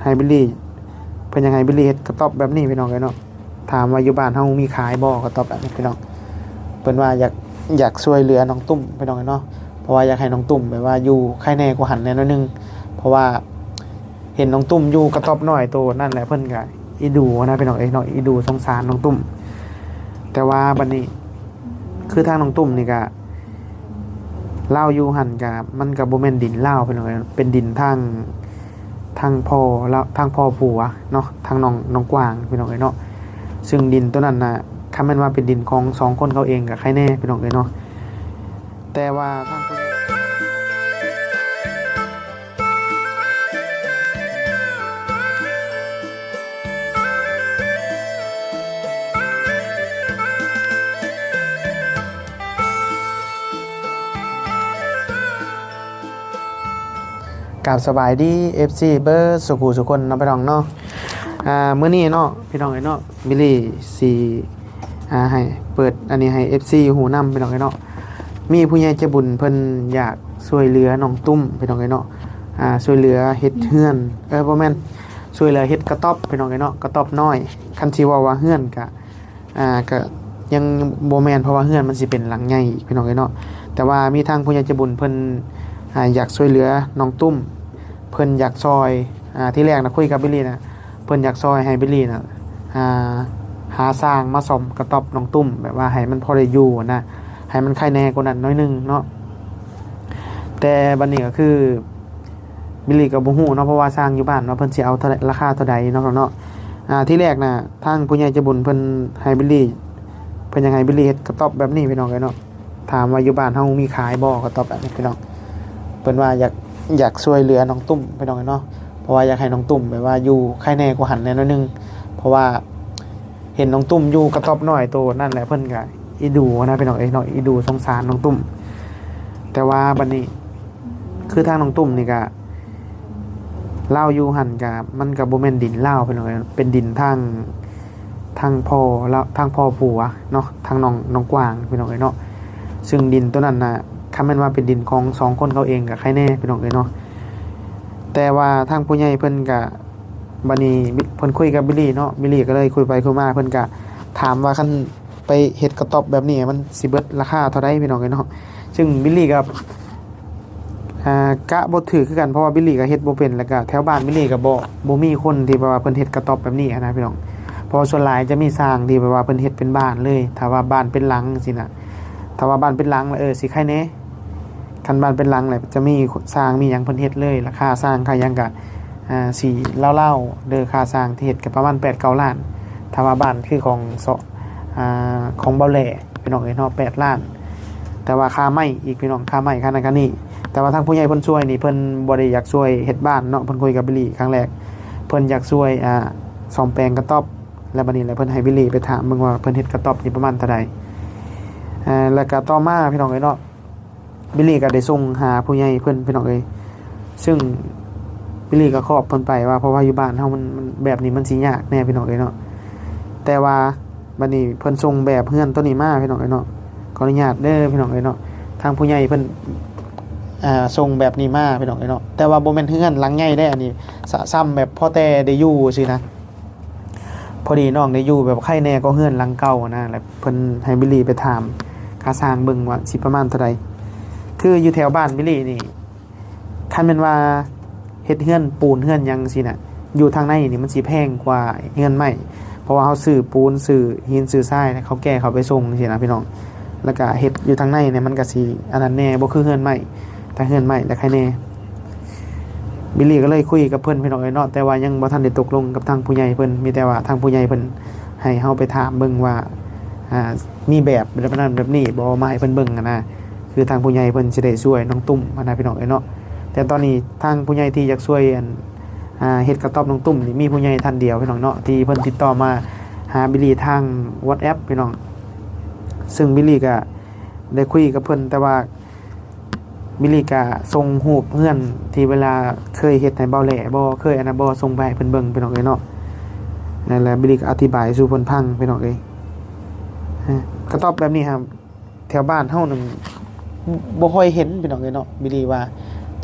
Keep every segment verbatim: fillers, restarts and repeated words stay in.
ให้บิลลี่ เพิ่นอยากให้บิลลี่เฮ็ดกระต๊อบแบบนี้พี่น้องเอ้ยเนาะ ถามว่าอยู่บ้านเฮามีขายบ่กระต๊อบแบบนี้พี่น้อง เพิ่นว่าอยาก อยากช่วยเหลือน้องตุ้มพี่น้องเอ้ยเนาะ เพราะว่าอยากให้น้องตุ้มแบบว่าอยู่ไคแหน่กว่าหั้นแหน่หน่อยหนึ่ง เพราะว่าเห็นน้องตุ้มอยู่กระต๊อบน้อยโตนั่นแหละ เพิ่นก็เอ็นดูนะพี่น้องเอ้ยเนาะ เอ็นดูสงสารน้องตุ้ม แต่ว่าบัดนี้ คือทางน้องตุ้มนี่ก็ ลาวอยู่หั่นก็ มันก็บ่แม่นดินลาวพี่น้องเอ้ย เป็นดินทาง ทางพ่อลาว ทางพ่อผัวเนาะ ทางน้อง น้องกวางพี่น้องเอ้ยเนาะ ซึ่งดินตัวนั้นน่ะ คันแม่นว่าเป็นดินของสองคนเขาเองก็ใครแน่พี่น้องเอ้ยเนาะ แต่ว่าทางผู้ กราบสบายดี เอฟซี เบิดสู่ผู้สู่คนเนาะพี่น้องเนาะ อ่า มื้อนี้เนาะพี่น้องเอ้ยเนาะ บิลลี่สิ อ่า ให้เปิดอันนี้ให้ เอฟซี ฮู้นำพี่น้องเอ้ยเนาะ มีผู้ใหญ่ใจบุญเพิ่นอยากช่วยเหลือน้องตุ้มพี่น้องเอ้ยเนาะ อ่า ช่วยเหลือเฮ็ดเฮือน เออ บ่แม่น ช่วยเหลือเฮ็ดกระต๊อบพี่น้องเอ้ยเนาะ กระต๊อบน้อย คันสิเว้าว่าเฮือนก็ อ่า ก็ยังบ่แม่น เพราะว่าเฮือนมันสิเป็นหลังใหญ่อีกพี่น้องเอ้ยเนาะ แต่ว่ามีทางผู้ใหญ่ใจบุญเพิ่น อ่า อยากช่วยเหลือน้องตุ้ม เพิ่นอยากช่วย อ่า ที่แรกนะคุยกับบิลลี่นะ เพิ่นอยากช่วยให้บิลลี่นะ อ่า หาช่างมาซ่อมกระต๊อบน้องตุ้ม แบบว่าให้มันพอได้อยู่นะ ให้มันไคแหน่กว่านั้นหน่อยหนึ่งเนาะ แต่บัดนี้ก็คือ บิลลี่ก็บ่ฮู้เนาะ เพราะว่าช่างอยู่บ้านเนาะ เพิ่นสิเอาเท่าใด ราคาเท่าใดเนาะ เนาะ อ่า ที่แรกน่ะ ทางผู้ใหญ่ใจบุญเพิ่นให้บิลลี่ เพิ่นอยากให้บิลลี่เฮ็ดกระต๊อบแบบนี้พี่น้องเอ้ยเนาะ ถามว่าอยู่บ้านเฮามีขายบ่กระต๊อบแบบนี้พี่น้อง เพิ่นว่าอยาก อยากช่วยเหลือน้องตุ้มพี่น้องเอ้ยเนาะ เพราะว่าอยากให้น้องตุ้มแบบว่าอยู่ไคแหน่กว่าหั้นแหน่หน่อยหนึ่ง เพราะว่าเห็นน้องตุ้มอยู่กระต๊อบน้อยโตนั่นแหละ เพิ่นก็เอ็นดูนะพี่น้องเอ้ยเนาะ เอ็นดูสงสารน้องตุ้ม แต่ว่าบัดนี้ คือทางน้องตุ้มนี่ก็ ลาวอยู่หั่นก็ มันก็บ่แม่นดินลาวพี่น้องเอ้ย เป็นดินทาง ทางพ่อลาว ทางพ่อผัวเนาะ ทางน้อง น้องกวางพี่น้องเอ้ยเนาะ ซึ่งดินตัวนั้นน่ะ คันแม่นว่าเป็นดินของสองคนเขาเองก็ใครแน่พี่น้องเอ้ยเนาะ แต่ว่าทางผู้ใหญ่เพิ่นก็ บัดนี้เพิ่นคุยกับบิลลี่เนาะ บิลลี่ก็เลยคุยไปคุยมา เพิ่นก็ถามว่าคันไปเฮ็ดกระต๊อบแบบนี้มันสิเบิดราคาเท่าใดพี่น้องเอ้ยเนาะ ซึ่งบิลลี่ก็ อ่า กะบ่ถืกคือกัน เพราะว่าบิลลี่ก็เฮ็ดบ่เป็น แล้วก็แถวบ้านบิลลี่ก็บ่ บ่มีคนที่แบบว่าเพิ่นเฮ็ดกระต๊อบแบบนี้หั้นนะพี่น้อง เพราะว่าส่วนหลายจะมีช่างที่แบบว่าเพิ่นเฮ็ดเป็นบ้านเลย ถ้าว่าบ้านเป็นหลังจั่งซี้นะ ถ้าว่าบ้านเป็นหลังแล้ว เออ สิไคแหน่ คันบ้านเป็นหลังแหละจะมีช่างมีหยังเพิ่นเฮ็ดเลย ราคาช่างค่าหยังก็ อ่า สิลาวๆ เด้อ ค่าช่างที่เฮ็ดก็ประมาณแปดเก้าล้าน ถ้าว่าบ้านคือของเซาะ อ่า ของเบาแหล่พี่น้องเอ้ยเนาะ แปดล้าน แต่ว่าค่าไม้อีกพี่น้อง ค่าไม้ค่านั้นค่านี้ แต่ว่าทางผู้ใหญ่เพิ่นช่วยนี่ เพิ่นบ่ได้อยากช่วยเฮ็ดบ้านเนาะ เพิ่นคุยกับบิลลี่ครั้งแรก เพิ่นอยากช่วย อ่า ซ่อมแปลงกระต๊อบ แล้วบัดนี้แหละเพิ่นให้บิลลี่ไปถามเบิ่งว่าเพิ่นเฮ็ดกระต๊อบนี่ประมาณเท่าใด อ่า แล้วก็ต่อมาพี่น้องเอ้ยเนาะ บิลลี่ก็ได้ส่งหาผู้ใหญ่เพิ่นพี่น้องเอ้ย ซึ่งบิลลี่ก็ขอบเพิ่นไปว่า เพราะว่าอยู่บ้านเฮามัน มันแบบนี้มันสิยากแน่พี่น้องเอ้ยเนาะ แต่ว่าบัดนี้เพิ่นส่งแบบเฮือนตัวนี้มาพี่น้องเอ้ยเนาะ ขออนุญาตเด้อพี่น้องเอ้ยเนาะ ทางผู้ใหญ่เพิ่น อ่า ส่งแบบนี้มาพี่น้องเอ้ยเนาะ แต่ว่าบ่แม่นเฮือนหลังใหญ่เด้ อันนี้สะ ซ่ำแบบพอแต่ได้อยู่ซื่อนะ พอดีน้องได้อยู่แบบไคแหน่กว่าเฮือนหลังเก่านะ แล้วเพิ่นให้บิลลี่ไปถามค่าช่างเบิ่งว่าสิประมาณเท่าใด คืออยู่แถวบ้านบิลลี่นี่ คันแม่นว่าเฮ็ดเฮือนปูนเฮือนหยังจั่งซี้น่ะ อยู่ทางในนี่มันสิแพงกว่าเฮือนไม้ เพราะว่าเฮาซื้อปูนซื้อหินซื้อทราย แล้วเขาแก่เขาไปส่งจั่งซี้นะพี่น้อง แล้วก็เฮ็ดอยู่ทางในเนี่ยมันก็สิอันนั้นแน่ บ่คือเฮือนไม้ ถ้าเฮือนไม้แล้วไคแหน่ บิลลี่ก็เลยคุยกับเพิ่นพี่น้องเอ้ยเนาะ แต่ว่ายังบ่ทันได้ตกลงกับทางผู้ใหญ่เพิ่น มีแต่ว่าทางผู้ใหญ่เพิ่นให้เฮาไปถามเบิ่งว่า อ่า มีแบบแบบนั้นแบบนี้บ่ มาให้เพิ่นเบิ่งหั้นนะ คือทางผู้ใหญ่เพิ่นสิได้ช่วยน้องตุ้มหั้นนะพี่น้องเอ้ยเนาะ แต่ตอนนี้ทางผู้ใหญ่ที่อยากช่วยอัน อ่า เฮ็ดกระต๊อบน้องตุ้มนี่มีผู้ใหญ่ท่านเดียวพี่น้องเนาะ ที่เพิ่นติดต่อมาหาบิลลี่ทาง WhatsApp พี่น้อง ซึ่งบิลลี่ก็ได้คุยกับเพิ่น แต่ว่า บิลลี่ก็ส่งรูปเฮือนที่เวลาเคยเฮ็ดให้เบาแหล่บ่ เคยอันนั้นบ่ ส่งไปให้เพิ่นเบิ่งพี่น้องเอ้ยเนาะ นั่นแหละ บิลลี่ก็อธิบายสู่เพิ่นฟังพี่น้องเอ้ย ฮะ กระต๊อบแบบนี้ครับ แถวบ้านเฮานั่นบ่ค่อยเห็นพี่น้องเอ้ยเนาะ บิลลี่ว่า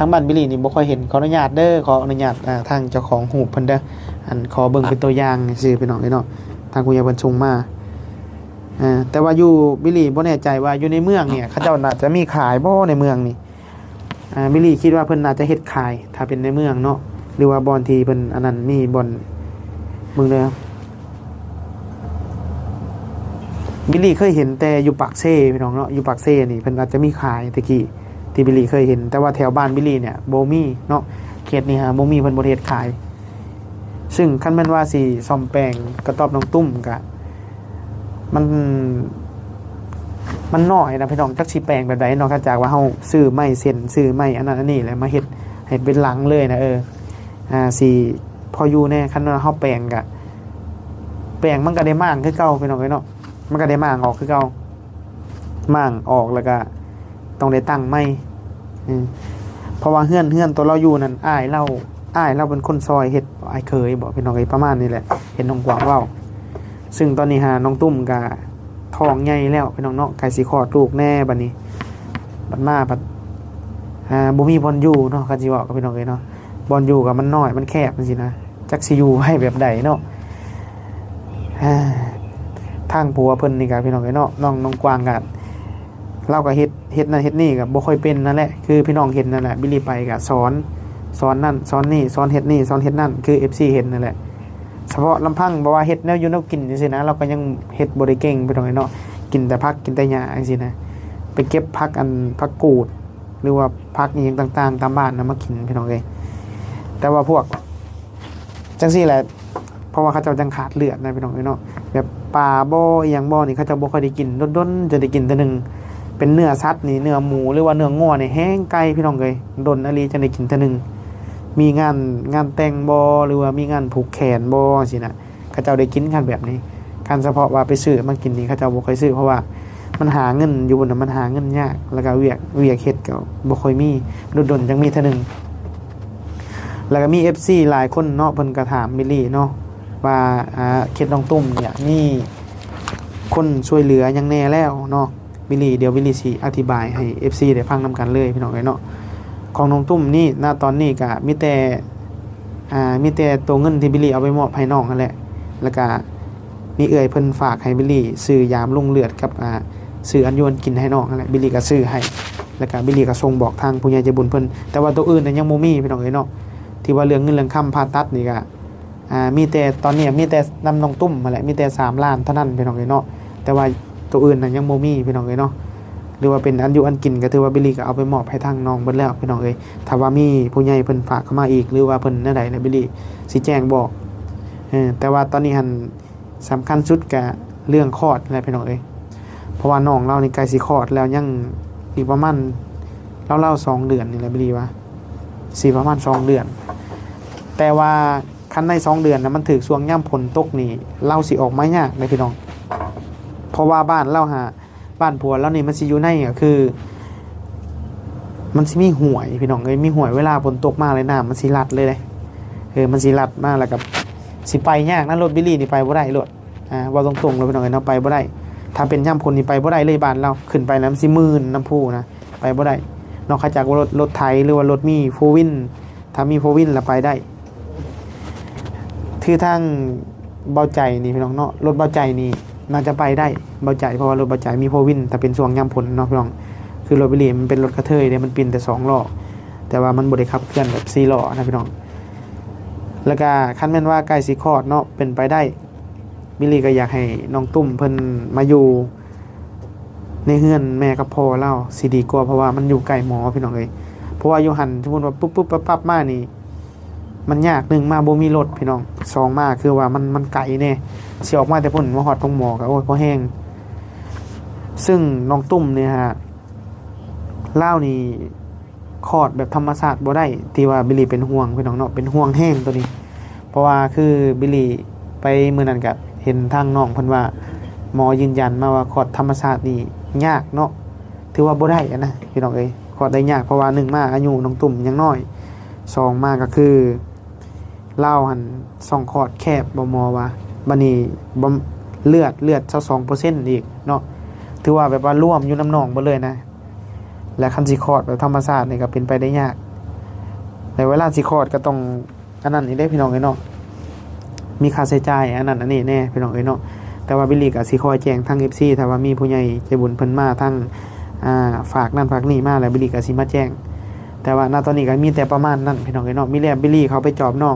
ทางบ้านบิลลี่นี่บ่ค่อยเห็น ขออนุญาตเด้อ ขออนุญาต อ่า ทางเจ้าของรูปเพิ่นเด้อ อันขอเบิ่งเป็นตัวอย่างซื่อๆ พี่น้องเอ้ยเนาะ ทางผู้ใหญ่เพิ่นส่งมา อ่า แต่ว่าอยู่ บิลลี่บ่แน่ใจว่าอยู่ในเมืองเนี่ย เขาเจ้าน่าจะมีขายบ่ในเมืองนี่ อ่า บิลลี่คิดว่าเพิ่นน่าจะเฮ็ดขาย ถ้าเป็นในเมืองเนาะ หรือว่าบ่อนที่เพิ่นอันนั้นมีบ่อน เบิ่งเด้อ บิลลี่เคยเห็นแต่อยู่ปากเซพี่น้องเนาะ อยู่ปากเซนี่เพิ่นอาจจะมีขายแต่กี้ที่บิลลี่เคยเห็น แต่ว่าแถวบ้านบิลลี่เนี่ยบ่มีเนาะ เขตนี้ฮะบ่มี เพิ่นบ่ได้เฮ็ดขาย ซึ่งคันแม่นว่าสิซ่อมแปลงกระต๊อบน้องตุ้มกะ มัน มันน้อยนะพี่น้อง จักสิแปลงแบบใดเนาะ คันจากว่าเฮาซื้อไม้เส้น ซื้อไม้อันนั้นอันนี้แล้วมาเฮ็ดให้เป็นหลังเลยนะ เออ อ่า สิพออยู่แน่ คันว่าเฮาแปลงกะ แปลงมันก็ได้มางคือเก่าพี่น้องเอ้ยเนาะ มันก็ได้มางออกคือเก่า มางออกแล้วก็ต้องได้ตั้งใหม่ อืม เพราะว่าเฮือน เฮือนตัวเราอยู่นั่น อ้ายเรา อ้ายเราเป็นคนซอยเฮ็ด อ้ายเขยบอกพี่น้องเอ้ย ประมาณนี้แหละ เห็นน้องกวางเว้า ซึ่งตอนนี้หาน้องตุ้มกะท้องใหญ่แล้วพี่น้องเนาะ ใกล้สิคลอดลูกแน่บัดนี้ บัดมาบัด อ่า บ่มีบ่อนอยู่เนาะ คันสิเว้ากับพี่น้องเอ้ยเนาะ บ่อนอยู่ก็มันน้อย มันแคบจังซี้นะ จักสิอยู่ไว้แบบใดเนาะ อ่า ทางผัวเพิ่นนี่ก็พี่น้องเอ้ยเนาะ น้อง น้องกวางก็ ลาวก็เฮ็ด เฮ็ดนั่นเฮ็ดนี่ก็บ่ค่อยเป็นนั่นแหละ คือพี่น้องเห็นนั่นแหละ บิลลี่ไปก็สอน สอนนั่น สอนนี่ สอนเฮ็ดนี่ สอนเฮ็ดนั่น คือเอฟซีเห็นนั่นแหละ เฉพาะลำพังแบบว่าเฮ็ดแนวอยู่แนวกินจังซี้นะ ลาวก็ยังเฮ็ดบ่ได้เก่งพี่น้องเอ้ยเนาะ กินแต่ผัก กินแต่หญ้าจังซี้นะ ไปเก็บผัก อัน ผักกูด หรือว่าผักอีหยังต่างๆ ตามบ้านนะมากินพี่น้องเอ้ย แต่ว่าพวกจังซี่แหละ เพราะว่าเขาเจ้าจังขาดเลือดนะพี่น้องเอ้ยเนาะ แบบปลาบ่อีหยังบ่นี่เขาเจ้าบ่ค่อยได้กิน ดนๆ จะได้กินเทื่อหนึ่ง เป็นเนื้อสัตว์นี่ เนื้อหมูหรือว่าเนื้องัวนี่แฮงไกลพี่น้องเอ้ย ดนอีหลีจังได้กินเทื่อหนึ่ง มีงาน งานแต่งบ่ หรือว่ามีงานผูกแขนบ่จังซี้นะ เขาเจ้าได้กินกันแบบนี้ คันเฉพาะว่าไปซื้อมากินนี่เขาเจ้าบ่ค่อยซื้อ เพราะว่ามันหาเงินอยู่บนน่ะ มันหาเงินยาก แล้วก็เวียก เวียกเฮ็ดก็บ่ค่อยมี ดนๆ จังมีเทื่อหนึ่ง แล้วก็มีเอฟซีหลายคนเนาะ เพิ่นก็ถามบิลลี่เนาะ ว่า อ่า เคสน้องตุ้มเนี่ย มีคนช่วยเหลือหยังแน่แล้วเนาะ บิลลี่ เดี๋ยวบิลลี่สิอธิบายให้เอฟซีได้ฟังนำกันเลยพี่น้องเอ้ยเนาะ ของน้องตุ้มนี่ ณ ตอนนี้ก็มีแต่ อ่า มีแต่ตัวเงินที่บิลลี่เอาไปมอบให้น้องนั่นแหละ แล้วก็มีเอื้อยเพิ่นฝากให้บิลลี่ซื้อยาบำรุงเลือดกับ อ่า ซื้ออันอยู่อันกินให้น้องนั่นแหละ บิลลี่ก็ซื้อให้ แล้วก็บิลลี่ก็ส่งบอกทางผู้ใหญ่ใจบุญเพิ่น แต่ว่าตัวอื่นน่ะยังบ่มีพี่น้องเอ้ยเนาะ ที่ว่าเรื่องเงินเรื่องคำผ่าตัดนี่ก็ อ่า มีแต่ตอนนี้มีแต่นำน้องตุ้มมาแหละ มีแต่สามล้านเท่านั้นพี่น้องเอ้ยเนาะ แต่ว่าตัวอื่นน่ะยังบ่มีพี่น้องเอ้ยเนาะ หรือว่าเป็นอันอยู่อันกินก็ถือว่าบิลลี่ก็เอาไปมอบให้ทางน้องเบิดแล้วพี่น้องเอ้ย ถ้าว่ามีผู้ใหญ่เพิ่นฝากเข้ามาอีก หรือว่าเพิ่นแนวใดแล้วบิลลี่สิแจ้งบอก เออ แต่ว่าตอนนี้หั่นสำคัญสุดก็เรื่องคลอดแหละพี่น้องเอ้ย เพราะว่าน้องลาวนี่ใกล้สิคลอดแล้ว ยังอีกประมาณราวๆ สองเดือนนี่แหละบิลลี่ว่า สิประมาณสองเดือน แต่ว่าคันในสองเดือนน่ะมันถืกช่วงยามฝนตกนี่ ลาวสิออกมายากเลยพี่น้อง เพราะว่าบ้านลาวหา บ้านผัวลาวนี่มันสิอยู่ในก็คือ มันสิมีห้วยพี่น้องเอ้ย มีห้วย เวลาฝนตกมาเลยน้ำมันสิหลั่นเลยเด้ เออ มันสิหลั่นมาแล้วก็สิไปยากนะ รถบิลลี่นี่ไปบ่ได้โลด อ่า เว้าตรงๆ เลยพี่น้องเอ้ยเนาะ ไปบ่ได้ ถ้าเป็นยามฝนนี่ไปบ่ได้เลยบ้านลาว ขึ้นไปแล้วมันสิมื่นน้ำพุนะ ไปบ่ได้ นอกจากว่ารถ รถไถหรือว่ารถมีโฟร์วีล ถ้ามีโฟร์วีลแล้วไปได้ คือทางเบาใจนี่พี่น้องเนาะ รถเบาใจนี่น่าจะไปได้ เบาใจ เพราะว่ารถเบาใจมีโฟร์วีล ถ้าเป็นช่วงยามฝนเนาะพี่น้อง คือรถบิลลี่มันเป็นรถกระเทยเด้ มันปีนแต่สองล้อ แต่ว่ามันบ่ได้ขับเคลื่อนแบบสี่ล้อนะพี่น้อง แล้วก็คันแม่นว่าใกล้สิคลอดเนาะ เป็นไปได้ บิลลี่ก็อยากให้น้องตุ้มเพิ่นมาอยู่ในเฮือนแม่กับพ่อลาวสิดีกว่า เพราะว่ามันอยู่ใกล้หมอพี่น้องเอ้ย เพราะว่าอยู่หั่นสมมุติว่าปุ๊บปุ๊บปั๊บปั๊บมานี่ มันยาก หนึ่งมาบ่มีรถพี่น้อง สองมาคือว่ามัน มันไกลแน่ สิออกมาแต่พุ้นมาฮอดโรงหมอก็ โอ้ย พอแฮง ซึ่งน้องตุ้มเนี่ยฮะ ลาวนี่คลอดแบบธรรมชาติบ่ได้ ที่ว่าบิลลี่เป็นห่วงพี่น้องเนาะ เป็นห่วงแฮงตัวนี้ เพราะว่าคือบิลลี่ไปมื้อนั้นก็เห็นทางน้องเพิ่นว่า หมอยืนยันมาว่าคลอดธรรมชาตินี่ยากเนาะ ถือว่าบ่ได้อะนะพี่น้องเอ้ย คลอดได้ยาก เพราะว่าหนึ่งมาอายุน้องตุ้มยังน้อย สองมาก็คือ ลาวหั่นช่องคลอดแคบ บ่หมอว่า บัดนี้บ่ เลือด เลือดซาวสองเปอร์เซ็นต์อีกเนาะ ถือว่าแบบว่าร่วมอยู่นำน้องเบิดเลยนะ และคันสิคลอดแบบธรรมชาตินี่ก็เป็นไปได้ยาก แต่เวลาสิคลอดก็ต้องอันนั้นอีกเด้พี่น้องเอ้ยเนาะ มีค่าใช้จ่ายอันนั้นอันนี้แน่พี่น้องเอ้ยเนาะ แต่ว่าบิลลี่ก็สิคอยแจ้งทาง เอฟซี ถ้าว่ามีผู้ใหญ่ใจบุญเพิ่นมาทาง อ่า ฝากนั่นฝากนี่มาแล้ว บิลลี่ก็สิมาแจ้ง แต่ว่าณตอนนี้ก็มีแต่ประมาณนั้นพี่น้องเอ้ยเนาะ มีแล้วบิลลี่เขาไปจอบน้อง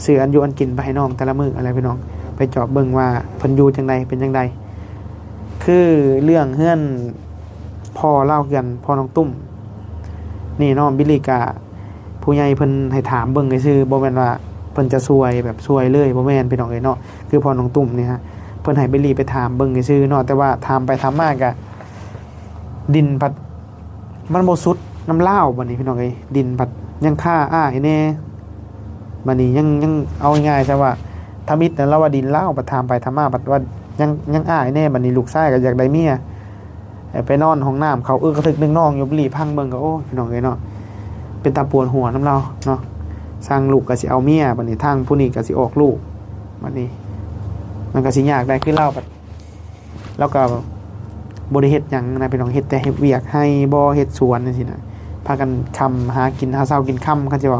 ซื้ออันอยู่อันกินไปให้น้องแต่ละมื้ออะไรพี่น้อง ไปจอบเบิ่งว่าเพิ่นอยู่จังใดเป็นจังใด คือเรื่องเฮือนพ่อลาวกัน พ่อน้องตุ้ม นี่เนาะ บิลลี่กะผู้ใหญ่เพิ่นให้ถามเบิ่งซื่อๆ บ่แม่นว่าเพิ่นจะช่วยแบบช่วยเลย บ่แม่นพี่น้องเอ้ยเนาะ คือพ่อน้องตุ้มนี่ฮะ เพิ่นให้บิลลี่ไปถามเบิ่งซื่อๆ เนาะ แต่ว่าถามไปถามมากะ ดินพัด มันบ่สุดนำลาวบัดนี้พี่น้องเอ้ย ดินพัดยังคาอ้ายแน่ บัดนี้ยัง ยังเอาง่ายๆ ซะว่า ทำอิฐนั้นลาวว่าดินลาว บัดถามไปถามมา บัดว่ายัง ยังอ้ายแน่ บัดนี้ลูกชายก็อยากได้เมีย ไปนอนห้องน้ำเขาอึกกระทึกหนึ่งน้องอยู่ บิลลี่พังเบิ่งก็ โอ้ย พี่น้องเอ้ยเนาะ เป็นตาปวดหัวนำลาวเนาะ สั่งลูกก็สิเอาเมีย บัดนี้ทางผู้นี้ก็สิออกลูก บัดนี้ มันก็สิยากได้ คือลาวบัด แล้วก็บ่ได้เฮ็ดหยังนะพี่น้อง เฮ็ดแต่เฮ็ดเวียกไฮ่บ่ เฮ็ดสวนจังซี้นะ พากันค่ำหากิน หาเช้ากินค่ำ คันสิว่า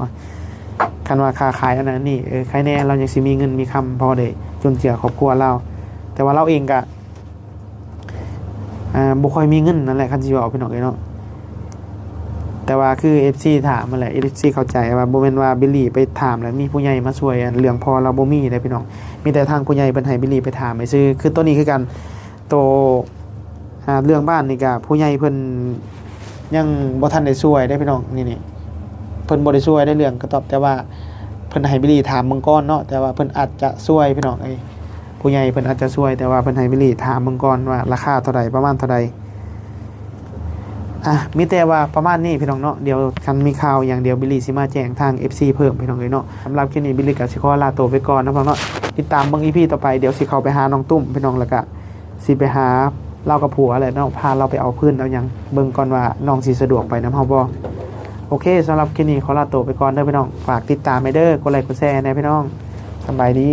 คันว่าค้าขายอันนั้นอันนี้ เออ ใครแน่ เรายังสิมีเงินมีคำพอได้จุนเจือครอบครัวเรา แต่ว่าเราเองก็ อ่า บ่ค่อยมีเงินนั่นแหละ คันสิเว้าพี่น้องเอ้ยเนาะ แต่ว่าคือ เอฟซี ถามมาแหละ เอฟซี เข้าใจว่าบ่แม่นว่าบิลลี่ไปถามแล้วมีผู้ใหญ่มาช่วย อันเรื่องพ่อเราบ่มีเด้พี่น้อง มีแต่ทางผู้ใหญ่เพิ่นให้บิลลี่ไปถามซื่อ คือตัวนี้คือกัน โต อ่า เรื่องบ้านนี่ก็ผู้ใหญ่เพิ่นยังบ่ทันได้ช่วยเด้พี่น้อง นี่ นี่ เพิ่นบ่ได้ช่วยได้เรื่องกระต๊อบ แต่ว่าเพิ่นให้บิลลี่ถามเบิ่งก่อนเนาะ แต่ว่าเพิ่นอาจจะช่วยพี่น้องเอ้ย ผู้ใหญ่เพิ่นอาจจะช่วย แต่ว่าเพิ่นให้บิลลี่ถามเบิ่งก่อนว่าราคาเท่าใด ประมาณเท่าใด อ่ะ มีแต่ว่าประมาณนี้พี่น้องเนาะ เดี๋ยวคันมีข่าวอย่างเดียวบิลลี่สิมาแจ้งทาง เอฟซี เพิ่มพี่น้องเอ้ยเนาะ สำหรับคลิปนี้บิลลี่ก็สิขอลาตัวไปก่อนนะพี่น้องเนาะ ติดตามเบิ่ง อีพี ต่อไป เดี๋ยวสิเข้าไปหาน้องตุ้มพี่น้อง แล้วก็สิไปหาลาวกับผัวแหละเนาะ พาลาวไปเอาพื้นเอาหยัง เบิ่งก่อนว่าน้องสิสะดวกไปนำเฮาบ่ โอเค สำหรับคลิปนี้ขอลาตัวไปก่อนเด้อพี่น้อง ฝากติดตามให้เด้อ กดไลค์กดแชร์แหน่พี่น้อง สำบายดี